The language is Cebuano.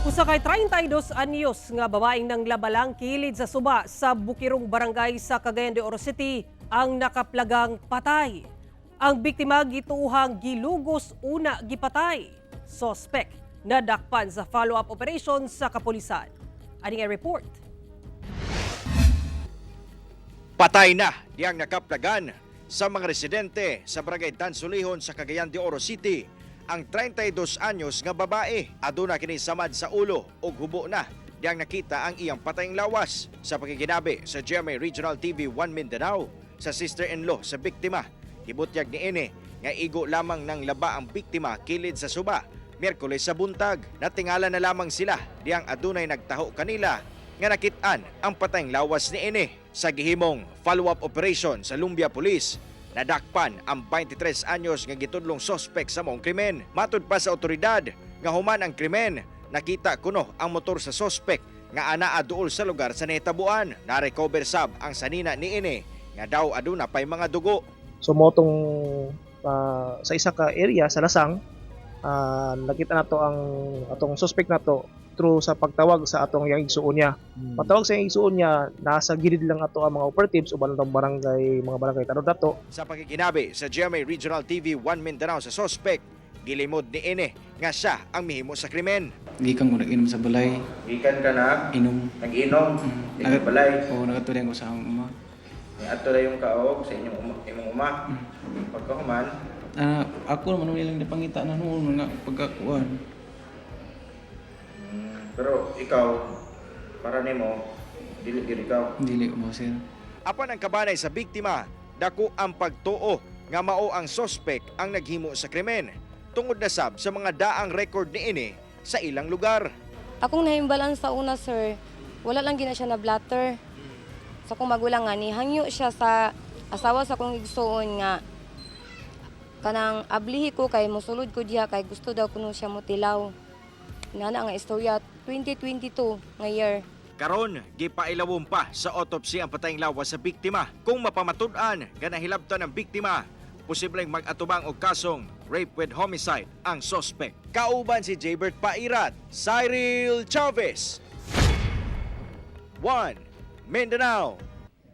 Usa kay 32 anyos nga babaeng nanglabalang kilid sa suba sa Bukirong Barangay sa Cagayan de Oro City ang nakaplagang patay. Ang biktima gituuhang gilugos una gipatay. Sospek nadakpan sa follow-up operation sa kapulisan. Ani nga report. Patay na diyang nakaplagan sa mga residente sa Barangay Dansolihon sa Cagayan de Oro City ang 32 anyos nga babae. Aduna kini samad sa ulo ug hubo na diyang nakita ang iyang patayng lawas. Sa pakiginabi sa GMA Regional TV 1 Mindanao sa sister-in-law sa biktima, gibutyag niini nga igo lamang ng laba ang biktima kilid sa suba Miyerkules sa buntag. Natingala na lamang sila diyang adunay nagtaho kanila nga nakit-an ang patayng lawas niini. Sa gihimong follow-up operation sa Lumbia Police, nadakpan ang 23 anyos nga gitudlong sospek sa maong krimen. Matud pa sa otoridad nga human ang krimen, nakita kuno ang motor sa sospek nga anaa duol sa lugar sa nahitabuan. Na-recover sab ang sanina niini nga daw aduna pay mga dugo. So mao tong sa isa ka area sa Lasang, nakita nato ang atong suspect nato through sa pagtawag sa atong yang igsuon niya. Patawag sa iyang igsuon niya, nasa gilid lang ato ang mga operatives uban atong barangay, mga barangay tanod nato. Sa pakiginabi sa GMA Regional TV 1 Mindanao sa sospek, gilimod niini nga siya ang mihimo sa krimen. Gikan ko nag-inom sa balay. Gikan ka na, Inom. Nag-inom, mm. Balay. Oo, nagatulyan ko sa akong uma. Ato na yung kaog sa inyong uma, imong uma. Pagkahuman, Ah, ako naman nilang napangita na noon nga pagkakuan. Pero ikaw, para nimo, dili gyud ikaw. Dili ko mo, sir. Apan ang kabanay sa biktima, dako ang pagtuo nga mao ang sospek ang naghimo sa krimen. Tungod na sab sa mga daang record niini sa ilang lugar. Akong nahimbalan sa una, sir, wala lang gina siya na blatter. Sa akong magulang nga, nihangyo siya sa asawa sa akong igsuon nga kanang ablihi ko kay mosulod ko diha kay gusto daw kuno siya motilaw. Nana nga istorya 2022 nga year. Karon, gipailawom pa sa autopsy ang patayng lawas sa biktima. Kung mapamatud-an nga nahilabtan ang biktima, posibleng mag-atubang og kasong rape with homicide ang sospek. Kauban si Jaybert Pairat, Cyril Chavez. 1. Mindanao.